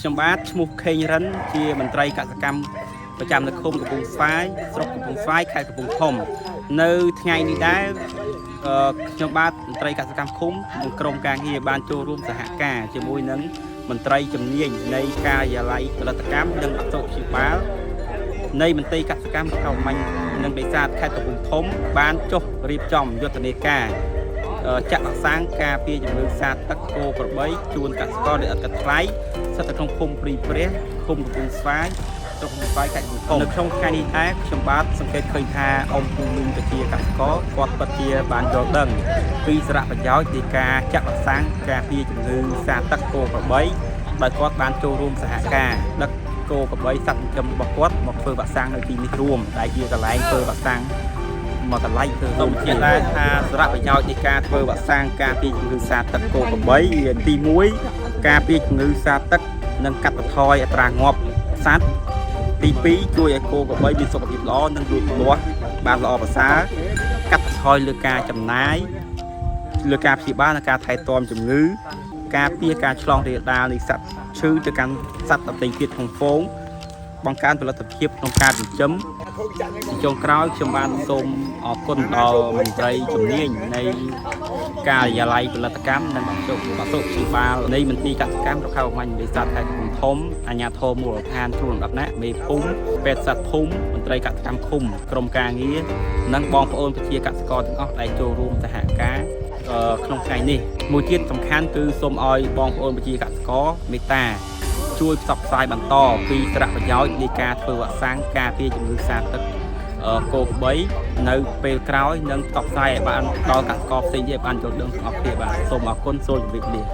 ខ្ញុំបាទឈ្មោះខេងរិនជាមន្ត្រីកសិកម្មប្រចាំនៅឃុំកំពង់ស្វាយស្រុកកំពង់ស្វាយខេត្តកំពង់ធំនៅថ្ងៃនេះដែរអឺខ្ញុំបាទមន្ត្រីកសិកម្មឃុំនិងក្រុមការងារបានចូលរួមសហការជាមួយនឹងមន្ត្រីជំនាញនៃការិយាល័យផលិតកម្មនិងអសុព្យាបាល នៃមន្ត្រីកសិកម្មរដ្ឋាភិបាលនិងនេសាទខេត្តកំពង់ធំបានចុះរៀបចំយុទ្ធនាការចាក់វ៉ាក់សាំងការពារជំងឺសាទឹកគោក្របីជូនកសិករដោយឥតគិតថ្លៃស្ថិតនៅក្នុងភូមិព្រីព្រះឃុំកំពង់ស្វាយស្រុកកំពង់ស្វាយខេត្តកំពង់ធំនៅក្នុងថ្ងៃនេះដែរខ្ញុំបាទសង្កេតឃើញថាអ៊ំពូមីងប្រជាកសិករគាត់ពិតជាបានយល់ដឹងពីសារៈប្រយោជន៍នៃការចាក់វ៉ាក់សាំងការពារជំងឺសាទឹកគោក្របីដោយគាត់បានចូលរួមសហការដឹក គោក្របីសត្វចិញ្ចឹមរបស់គាត់មកធ្វើវ៉ាក់សាំងនៅទីនេះរួមដែលជាកន្លែងធ្វើវ៉ាក់សាំងមកកន្លែងធ្វើសូមបញ្ជាក់ដែរថាសារៈប្រយោជន៍នៃការធ្វើវ៉ាក់សាំងការពារជំងឺសាទឹកគោក្របីវាទី1ការពារជំងឺសាទឹកនិងកាត់បន្ថយអត្រាងាប់សត្វទី2ជួយឲ្យគោក្របីមានសុខភាពល្អនិងលូតលាស់បានល្អប្រសើរកាត់បន្ថយលើការចំណាយលើការព្យាបាលនិងការថែទាំជំងឺ ការពារការឆ្លងរាលដាលនៃសត្វឈឺទៅកាន់សត្វដទៃទៀតក្នុងហ្វូងបង្កើនផលិតភាពក្នុងការចិញ្ចឹមជាចុងក្រោយខ្ញុំបានសូមអរគុណដល់មន្ត្រីជំនាញនៃការិយាល័យផលិតកម្មនិងបសុបសុព្យាបាលនៃមន្ទីរកសិកម្មរុក្ខាប្រមាញ់នេសាទខេត្តកំពង់ធំអាជ្ញាធរមូលដ្ឋានគ្រូលំដាប់ថ្នាក់មេភូមិពេទ្យសត្វភូមិមន្ត្រីកសិកម្មឃុំក្រុមការងារនិងបងប្អូនប្រជាកសិករទាំងអស់ដែលចូលរួមសហការ ក្នុងថ្ងៃនេះមួយទៀតសំខាន់គឺសូមឲ្យបងប្អូនប្រជាកសិករមេត្តាជួយផ្សព្វផ្សាយបន្តពីសារៈប្រយោជន៍នៃការធ្វើវ៉ាក់សាំងការពារជំងឺសាទឹកគោក្របីនៅពេលក្រោយនិងផ្សព្វផ្សាយឲ្យបានដល់កសិករផ្សេងទៀតឲ្យបានយល់ដឹងទាំងអស់គ្នាបាទសូមអរគុណសូមជម្រាបលា។